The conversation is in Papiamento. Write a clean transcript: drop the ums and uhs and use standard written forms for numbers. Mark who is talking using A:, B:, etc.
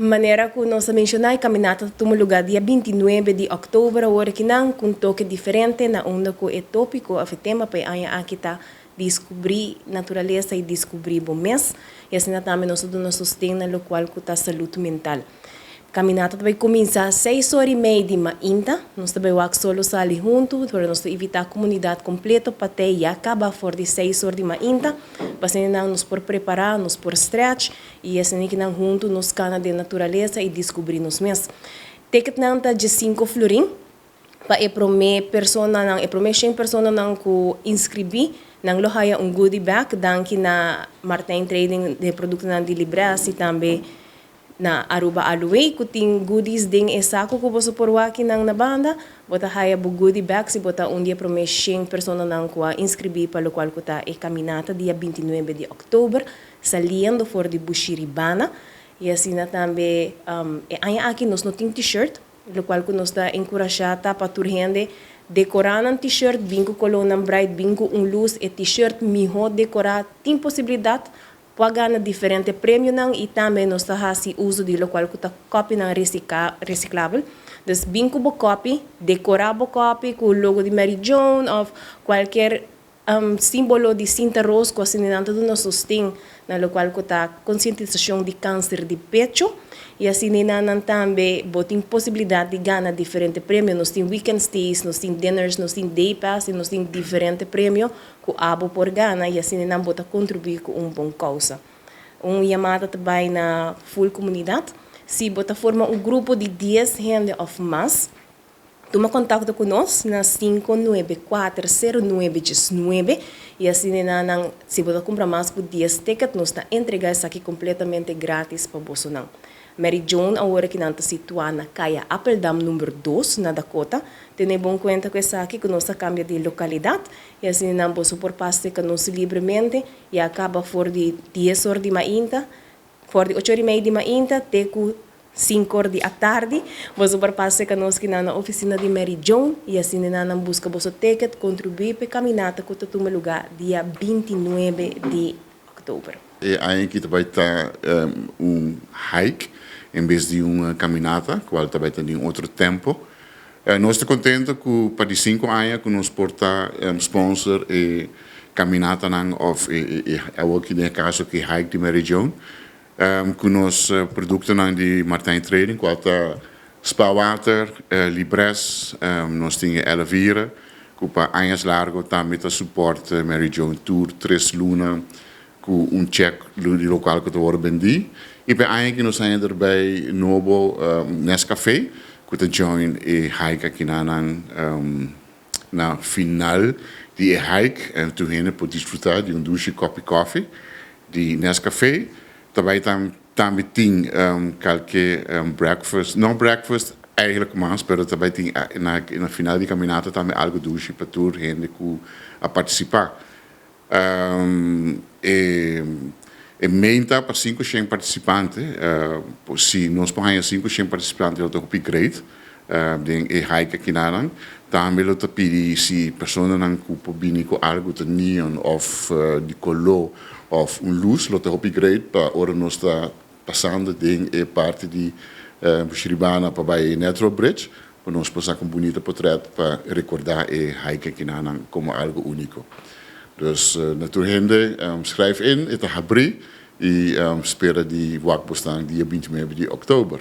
A: Manera ku nos a menshoná, e kaminata ta tuma lugá dia 29 di òktober awor akinan, ku un toke diferente na unda ku e tópiko òf e tema pa e aña aki ta Diskubrí naturalesa i diskubrí bo mes, i asina tambe nos ta duna sosten na lokual ku ta salud mental. Kaminata ta bai kuminsá 6:30 di mainta. Nos ta bai wak solo sali huntu, pero nos ta invitá komunidat kompleto pa te ya kaba for di 6 or di mainta, pa asina nan nos por prepará, nos por stretch i asina ki nan huntu nos kana den naturalesa i diskubrí nos mes. Ticketnan ta 15 florin pa e promé personanan, e promé 100 personanan ku inskribí, nan lo haya un goodie bag, danki na Martijn Trading di produktonan di Libres i tambe na Aruba Aloe, ku tin goodies den e saku ku boso por wak nan na banda. Bo ta haya bo goodie bag si bo ta un di e promé 100 personanan ku a inskribí pa lokual ku ta e kaminata dia 29 di òktober, saliendo for di Bushiribana. I asina tambe e aña aki nos no tin t-shirt, lokual ku nos ta enkurashá ta pa tur hende dekorá nan t-shirt, bin ku kolónan bright, bin ku un lus, e t-shirt mihó dekorá tin posibilidat pa gana diferente premionan, i tambe nos ta hasi uso di lokual ku ta kòpinan resiklabel. Dus bin ku bo kòpi, dekorá bo kòpi ku logo di Mary Joan òf kualke símbolo di Sinta Ros, ku asina nan ta duna sosten na lokual ku ta konsientisashon di kanser di pechu. I asina nan tambe bo tin posibilidat di gana diferente premio. Nos tin weekend stays, nos tin dinners, nos tin day pass i nos tin diferente premio ku abo por gana, i asina nan bo ta kontribuí ku un bon kousa. Un yamada tambe na full komunidat. Si bo ta forma un grupo di 10 hende òf mas, tuma kontakto ku nos na 5940919 i asina nan, si bo kumpra mas ku 10 ticket, nos ta entregá esaki kompletamente gratis pa boso nan. Mary Joan awor aki nan ta situá na Kaya Appledam number 2 na Dakota. Tene bon kuenta ku esaki, ku nos a kambia di lokalidat, i asina nan boso por pasa ku nos libremente i a kaba for di 10 or di mainta, for di 8:30 di mainta te ku 5 or di atardi. Boso por pasa ku nos na ofisina di Mary Joan i asina nan buska boso ticket, kontribuí pa e kaminata ku ta tuma lugá dia 29 di òktober.
B: E aña aki bai ta un hike en bes di un kaminata, kual tambe tin un otro tempu. Nos ta kontentu ku pa di 5 aña ku nos por ta sponsor e kaminatanan òf e aki den kaso ku hike di Mary Joan, ku nos produktonan di Martijn Trading, kual ta Spa Water, Libres, nos tin Elevira, ku pa aña largu tambe ta support Mary Joan tur 3 luna ku un check di lokal ku ta wòrdu bendí. I pa aña ku nos a erbij nobo Nescafé, ku ta join e hike aki na final di e hike en tur hende por disfrutá di un dushi kòpi kòfi di Nescafé. Tambe tambe tin kualke breakfast, no breakfast eigenlijk mas, pero tambe tin na final di kaminata tambe algu dushi pa tur hende ku a partisipá. E meta pa 500 partisipante, si nos por 500 partisipante, lo ta great. Den e hike aki nan. Tambe lo ta pidi si personanan ku por bini ku algu di neon òf di koló òf un lus, lo ta great pa ora nos ta pasando den e parti di Bushiribana pa bai Natural Bridge, pa nos por saka un bunita portrèt pa rekordá e hike aki nan komo algu úniko. Dus na tur hende, schrijf in, e ta habrí i spera di wak bosnan dia 29 di òktober.